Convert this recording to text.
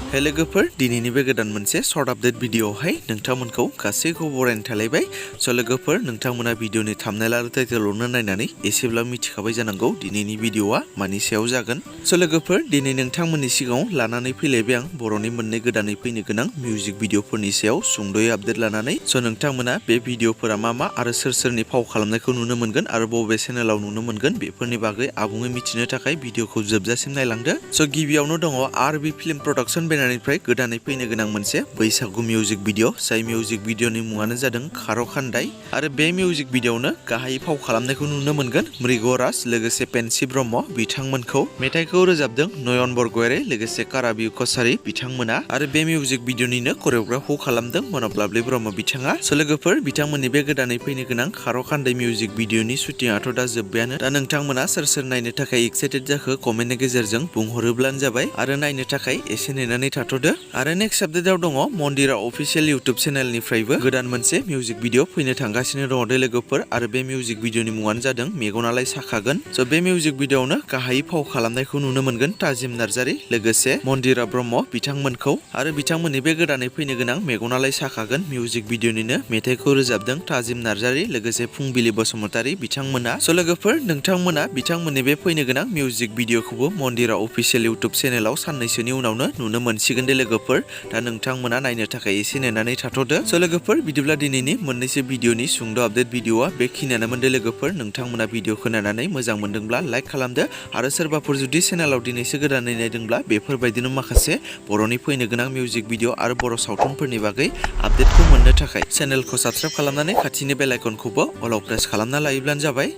हे लोगोफोर दिनैनि बे गोदान मोनसे शर्ट आपडेट भिडिअआवहाय नोंथांमोनखौ गासैखौबो बरायनो थालायबाय। स' लोगोफोर नोंथांमोना भिडिअनि थाम्बनेल आरो टाइटेलआवनो नायनानै एसेब्ला मिथिखाबाय जानांगौ दिनैनि भिडिअआ मानि सायाव जागोन। स' लोगोफोर दिनै नोंथांमोननि सिगाङाव लानानै फैलायबाय आं बर'नि मोननै गोदानै फैनो गोनां मिउजिक भिडिअफोरनि सायाव सुंद'यै आपडेट लानानै। स' नोंथांमोना बे भिडिअफोरा मा आरो सोर फाव खालामनायखौ नुनो मोनगोन आरो बबे चेनेलाव नुनो मोनगोन बेफोरनि बागै आबुङै मिथिनो थाखाय भिडिअखौ जोबजासिम नायलांदो। स' गिबियावनो दङ आरबि फिल्म प्रडाक्शन बेनारनिफ्राय गोदानै फैनो गोनां मोनसे बैसागु मिउजिक भिडिअ। जाय मिउजिक भिडिअनि मुङानो जादों खार'खान्दाय आरो बे मिउजिक भिडिअआवनो गाहायै फाव खालामनायखौ नुनो मोनगोन मृगराज लोगोसे पेन्सि ब्रह्म बिथांमोनखौ। मेथाइखौ रोजाबदों नयन बरगयारी लोगोसे काराबि कसारी बिथांमोना आरो बे मिउजिक भिडिअनिनो करिय'ग्राफखौ खालामदों मन'ब्लाबलि ब्रह्म बिथाङा। स' लोगोफोर बिथांमोननि बे गोदानै फैनो गोनां खार'खान्दाय मिउजिक भिडिअनि शुटिंआथ' दा जोब्बायानो। दा नोंथांमोना सोर नायनो थाखाय एक्साइटेड जाखो कमेन्टनि गेजेरजों बुंहरोब्लानो जाबाय आरो नायनो थाखाय एसे नेनानै थाथ'दो। आरो नेक्स्ट आपडेटआव दङ मन्दिरा अफिसियेल इउटुब चेनेलनिफ्रायबो गोदान मोनसे मिउजिक भिडिअ फैनो थांगासिनो दङ दे लोगोफोर आरो बे मिउजिक भिडिअनि मुङानो जादों मेगनालाय साखागोन। स' बे मिउजिक भिडिअआवनो गाहायै फाव खालामनायखौ नुनो मोनगोन ताजिम नार्जारी लोगोसे मन्दिरा ब्रह्म बिथांमोनखौ आरो बिथांमोननि बे गोदानै फैनो गोनां मेगनालाय साखागोन मिउजिक भिडिअनिनो मेथाइखौ रोजाबदों ताजिम नार्जारी लोगोसे फुंबिलि बसुमतारी बिथांमोना। स' लोगोफोर नोंथांमोना बिथांमोननि बे फैनो गोनां मिउजिक भिडिअखौबो मन्दिरा अफिसियेल इउटुब चेनेलाव साननैसोनि उनावनो नुनो मोनसिगोन दे लोगोफोर। दा नोंथांमोना नायनो थाखाय एसे नेनानै थाथ'दो। स' लोगोफोर बिदिब्ला दिनैनि मोननैसो भिडिअनि सुंद' आपडेट भिडिअआ बेखिनियानोमोन दे लोगोफोर। नोंथांमोना भिडिअखौ नायनानै मोजां मोनदोंब्ला लाइक खालामदो आरो सोरबाफोर जुदि चेनेलाव दिनैसो गोदानै नायदोंब्ला बेफोरबायदिनो माखासे बर'नि फैनो गोनां मिउजिक भिडिअ आरो बर' सावथुनफोरनि बागै आपडेटखौ मोननो थाखाय चेनेलखौ साबस्क्राइब खालामनानै खाथिनि बेल आइकनखौबो अलाव प्रेस खालामना लायोब्लानो जाबाय।